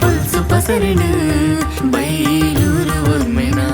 Pulls ಪಸರಡು Bailur ಒರ್ಮೆನಾ.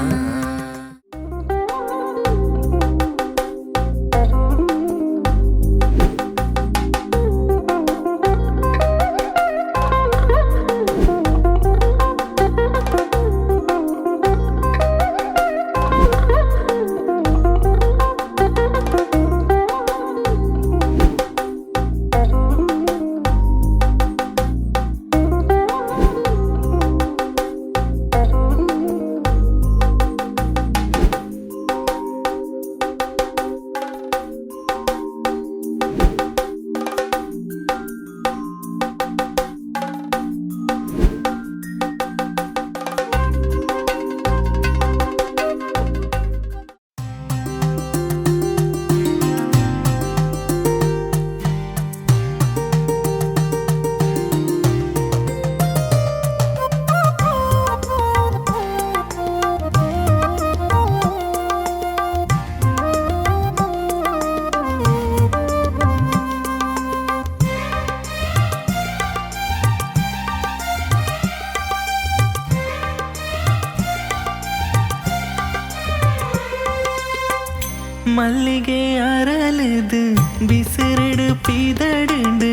ಮಲ್ಲಿಗೆ ಅರಲದು ಬಿಸಿರಡು ಪಿದಡುಂಡು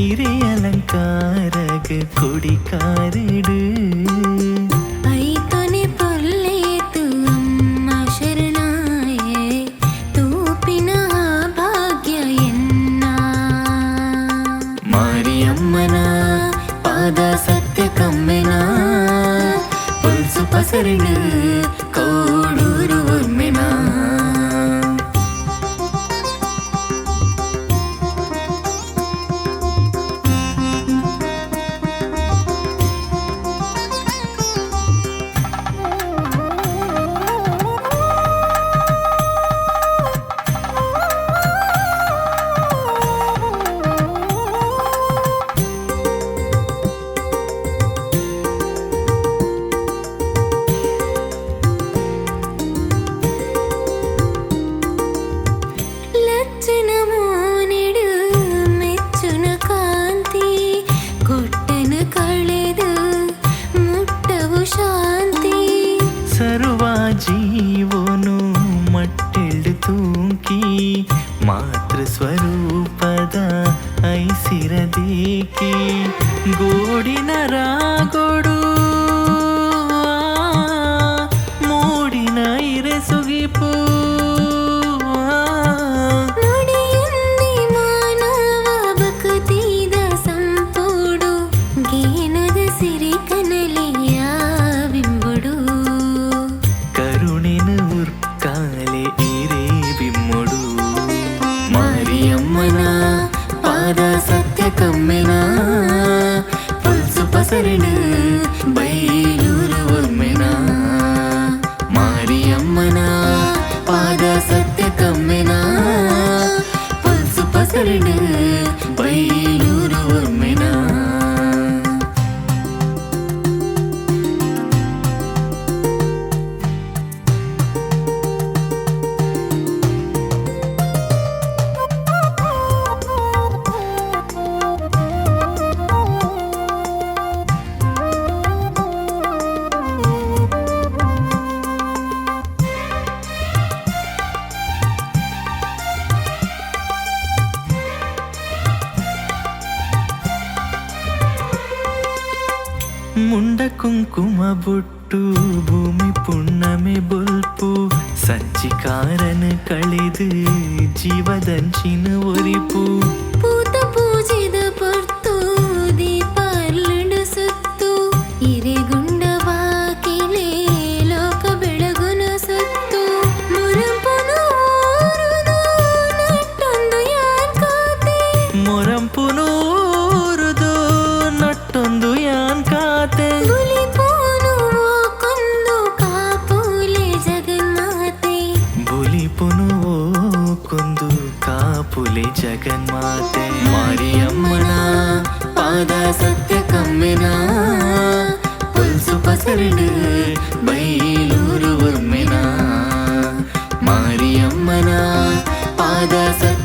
ಇರೆ ಅಲಂಕಾರಗ ಕೊಡಿಕಾರಡು. ಐತೊನೆ ಪೊರ್ಲೇತು ಅಮ್ಮ ಶರಣಾಯೆ ತೂಪಿನ ಭಾಗ್ಯ ಎನ್ನ. ಮಾರಿಯಮ್ಮನ ಪಾದ ಸತ್ಯ ಕಮ್ಮೆನ ಪುಲ್ಸು ಪಸರಡು ಕೋಡೂರು ಒರ್ಮೆನ. ಲಚ್ಚನ ಮೋನೆಡು ಮೆಚ್ಚುನ ಕಾಂತಿ ಕೊಟ್ಟನ ಕಳೆದು ಮುಟ್ಟವು ಶಾಂತಿ. ಸರ್ವ ಜೀವನು ಮಟ್ಟೆಲ್ಡು ತೂಂಕಿ ಮಾತೃ ಸ್ವರೂಪದ ಐಸಿರದೇಕಿ ಗೋಡಿನ ರಾಗೋಡು ಮೂಡಿನ ಇರೆ ಸುಗಿಪು. ನುಡಿಯಂದಿ ಮಾನವ ಭಕ್ತಿದ ಸಂಪೋಡು ಗೇನದ ಸಿರಿ ಕನಲಿಯ ಬಿಂಬುಡು. ಕರುಣಿನ ಉರ್ಕಾಲೆ ಇರೇ ಬಿಮ್ಮುಡು. ಮಾರಿಯಮ್ಮನ ಪಾದ ಸತ್ಯ ಕಮ್ಮೆನ ಪುಲ್ಸು ಪಸರಡು ಬೈಲೂರು ಒರ್ಮೆನ. ಮಾರಿಯಮ್ಮನ ಪಾದ ಸತ್ಯ ಕಮ್ಮೆನ ಪುಲ್ಸು ಪಸರಡು ಬೈಲೂರು ಒರ್ಮೆನ. ಮುಂಡ ಕುಂಕುಮ ಬೊಟ್ಟು ಭೂಮಿ ಪುಣ್ಣಮೆ ಬೊಲ್ಪು ಸಂಚಿಕಾರನ ಕಳೆದು ಜೀವದಂಚಿನ ಒರಿಪು. ಪೂತ ಪೂಜೆದ ಪೊರ್ತು ದೀಪಾರ್ಲುಂಡು ಸುತ್ತು ಇರೆಗುಂಡ ಬಾಕಿಲೆ ಲೋಕ ಬೆಳಗುನ ಸತ್ತು. ಮುರಂಪುನು ಊರುದು ನಟ್ಟೊಂದು ಯಾನ್ ಕಾತೆ. ಮೊರಂಪುನೂರುದು ನಟ್ಟೊಂದು ಯಾನ್ ಕಾತೆ. ಬುಲಿಪುನು ಕೊಂದು ಕಾಪುಲೆ ಜಗನ್ಮಾತೆ. ಬುಲಿಪುನು ಕೊಂದು ಕಾಪುಲೆ ಜಗನ್ಮಾತೆ. ಮಾರಿಯಮ್ಮನ ಪಾದ ಸತ್ಯ ಕಮ್ಮೆನ ಪುಲ್ಸು ಪಸರಡು ಬೈಲೂರು ಒರ್ಮೆನ. ಮಾರಿಯಮ್ಮನ ಪಾದ ಸತ್ಯ